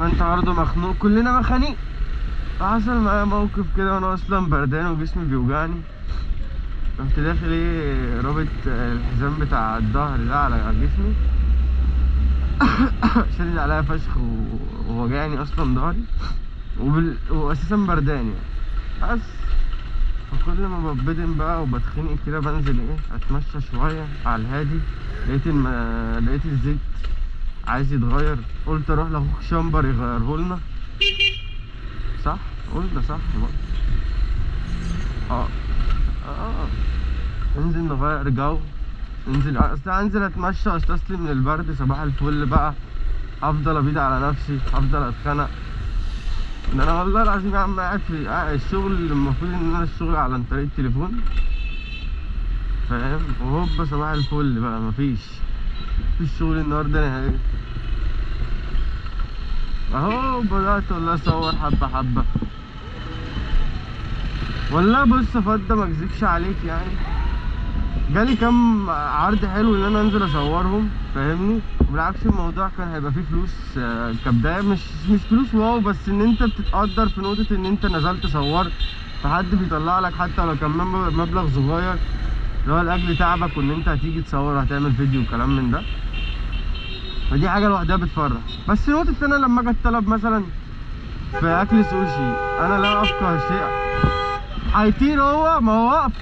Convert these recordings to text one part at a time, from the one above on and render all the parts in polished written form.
ما انت برضه مخنوق، كلنا مخانيق. حصل معايا موقف كده وانا اصلا بردان وجسمي بيوجعني، رحت داخل ايه رابط الحزام بتاع الظهر ده على جسمي شدد عليا فشخ ووجعني اصلا ظهري واساسا بردان يعني. بس فكل ما ببدن بقى وبتخنق كده بنزل ايه اتمشى شوية على الهادي. لقيت الزيت عايز يتغير، قلت اروح لاخوك شامبر يغيره لنا. صح قلنا صح بقى. اه اه انزل نغير جو، انزل اصل انزل اتمشى استسلم للبرد. صباح الفل بقى، هفضل ابيد على نفسي، هفضل اتخنق. ده انا والله العظيم يا عم قاعد في الشغل، المفروض ان انا الشغل على طريق التليفون فاهم، وهوبا صباح الفل بقى مفيش شغل النهارده نهائي. اهو بدأت والله اصور حبة حبة. والله بص يا فضة ما اكذبش عليك، يعني جالي كام عرض حلو ان انا انزل اصورهم فاهمني، وبالعكس الموضوع كان هيبقى فيه فلوس كبداية، مش فلوس واو، بس ان انت بتتقدر في نقطة ان انت نزلت صورت، فحد بيطلع لك حتى لو كان مبلغ صغير اللي هو لاجل تعبك وان انت هتيجي تصور وهتعمل فيديو وكلام من ده، فدي حاجة لوحدها بتفرح. بس نقطة ان انا لما اجي اتطلب مثلا في اكل سوشي انا لا افقه شيء، هيطير هو ما هو واقف.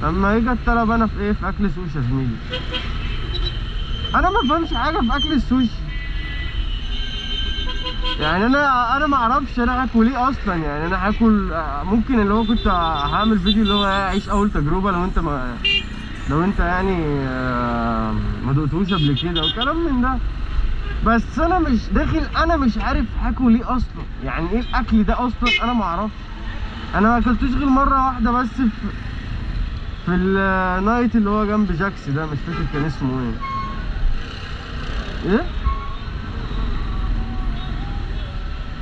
لما يجي الطلب انا في ايه، في اكل سوشي يا زميلي، انا ما بفهمش حاجة في اكل السوشي يعني. انا ما اعرفش انا هاكل ايه اصلا يعني. انا هاكل ممكن اللي هو كنت هعمل فيديو اللي هو اعيش اول تجربه لو انت ما لو انت يعني ما دقتوش قبل كده وكلام من ده، بس انا مش داخل، انا مش عارف هاكل ايه اصلا يعني، ايه الاكل ده اصلا انا ما اعرفش. انا ما اكلتوش غير مرة واحدة بس في ال night اللي هو جنب جاكس ده، مش فاكر كان اسمه ايه. ايه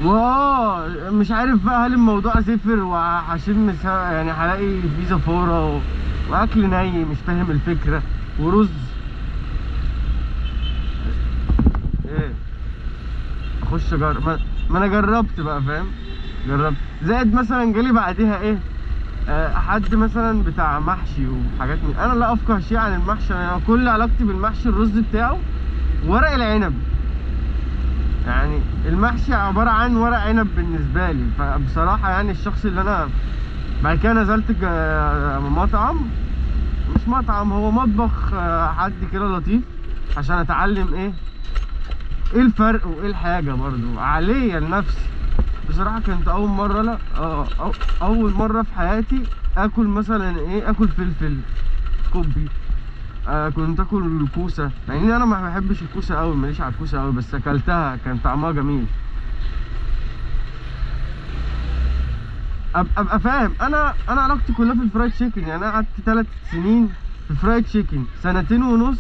واه مش عارف بقى هل الموضوع زفر وهشم يعني هلاقي فيه زفاره واكل ني مش فاهم الفكرة ورز ايه. اخش اجرب، ما انا جربت بقى فاهم، جربت. زائد مثلا جالي بعديها ايه حد مثلا بتاع محشي وحاجات من، انا لا افقه شيء عن المحشي، انا كل علاقتي بالمحشي الرز بتاعه ورق العنب، يعني المحشي عبارة عن ورق عنب بالنسبة لي. فبصراحة يعني الشخص اللي انا بعد كده نزلت مطعم، مش مطعم هو مطبخ حد كده لطيف، عشان اتعلم ايه الفرق وايه الحاجة برضو عليا لنفسي. بصراحة كانت اول مرة، لا اول مرة في حياتي اكل مثلا ايه، اكل فلفل كوبي، كنت اكل كوسة، مع ان انا ما بحبش الكوسه قوي، ماليش على الكوسه قوي، بس اكلتها كان طعمها جميل. ابقى فاهم انا علاقتي كلها في ال fried chicken يعني. انا قعدت 3 سنين في ال fried chicken، 2.5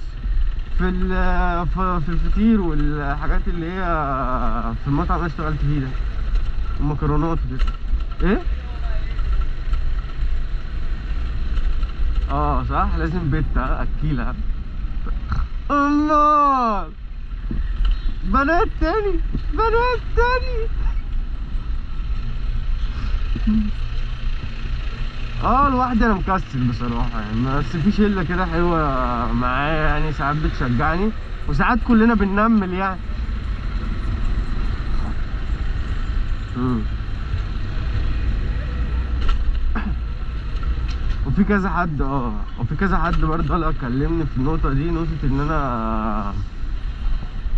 سنين في في الفطير والحاجات اللي هي في المطعم اللي اشتغلت فيه ده، المكرونات وكده. ايه اه صح، لازم بيت اكيلها. الله بنات تاني، بنات تاني. لوحدي انا مكسل بصراحة يعني، بس في شله كده حلوة معايا يعني، ساعات بتشجعني وساعات كلنا بننمل يعني. وفي كذا حد وفي كذا حد برضه قال كلمني في النقطة دي، نقطة ان انا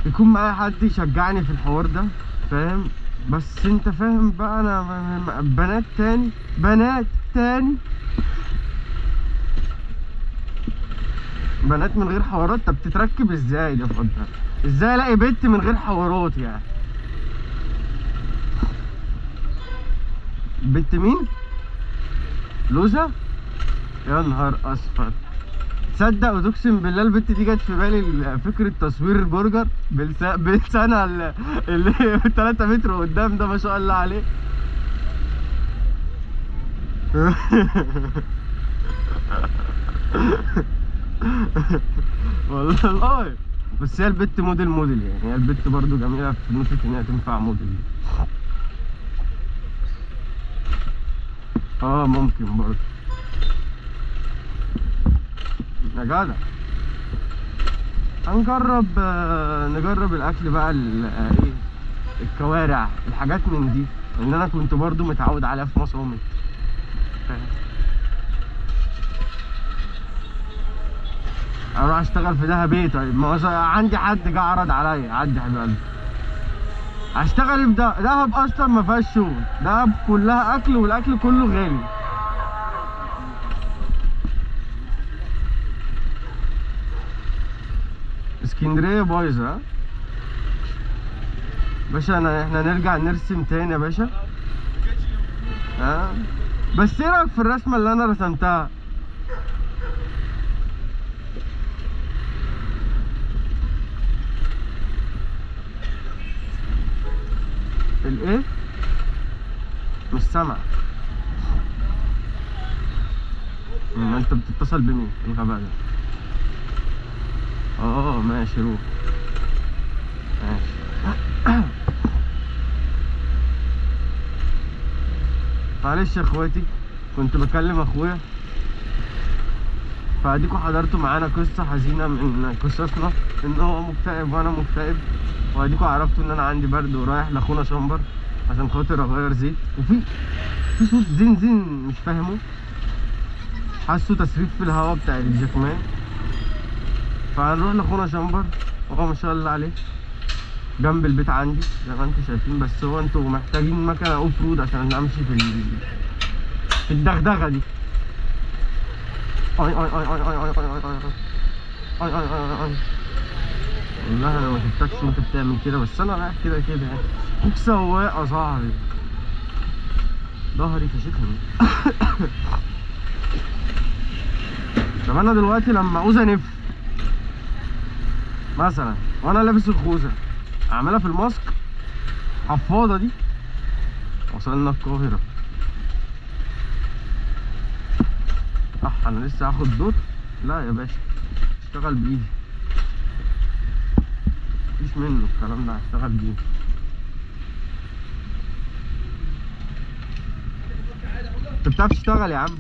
يكون معايا حد يشجعني في الحوار ده فاهم. بس انت فاهم بقى، انا بنات تاني، بنات تاني، بنات من غير حوارات. طب تتركب ازاي ده فضل؟ ازاي الاقي بنت من غير حوارات يعني؟ بنت مين؟ لوزة؟ يا نهار اصفر. تصدق وتقسم بالله البنت دي جت في بالي فكرة تصوير البرجر بالسنة اللي 3 متر قدام ده، ما شاء الله عليه. والله بس هي البت موديل موديل يعني، هي البت برضو جميلة في نقطة ان هي تنفع موديل. اه ممكن برضو يا جدع. هنجرب نجرب الاكل بقى، ايه الكوارع، الحاجات من دي اللي انا كنت برضو متعود عليها في مصامت. اروح اشتغل في دهب ايه؟ طيب ما هو عندي حد جه عرض عليا، عدي حبيب قلبي هشتغل في دهب. اصلا ما فيهاش شغل، دهب كلها اكل والاكل كله غالي. اسكندرية بايظة ها باشا. احنا نرجع نرسم تاني يا باشا. ها بس ايه رايك في الرسمة اللي انا رسمتها؟ الايه؟ مش سامع. ما انت بتتصل بمين الغباء ده؟ اه ماشي روح ماشي. معلش يا اخواتي كنت بكلم اخويا، فاديكوا حضرتوا معانا قصة حزينة من قصصنا، ان هو مكتئب وانا مكتئب، واديكوا عرفتوا ان انا عندي برد ورايح لاخونا شمبر عشان خاطر اغير زيت. وفي صوت زين زين مش فاهمه، حاسه تسريب في الهواء بتاع الجكمان. فهنروح لاخونا شمبر، وهو ما شاء الله عليه جنب البيت عندي زي ما انتم شايفين. بس هو انتوا محتاجين مكنه off road عشان امشي في الدغدغة دي. اي اي اي اي اي اي اي اي اي اي اي اي. والله انا ما شفتكش انت بتعمل كده، بس انا رايح كده كده يعني. اخوك سواق يا صاحبي، ظهري فشخني. طب انا دلوقتي لما عاوز انف مثلا وانا لابس الخوذه اعملها في الماسك حفاضه دي؟ وصلنا القاهرة. صح انا لسه هاخد دور؟ لا يا باشا اشتغل بايدي، مفيش منه الكلام ده، هشتغل بايدي. انت بتعرف تشتغل يا عم؟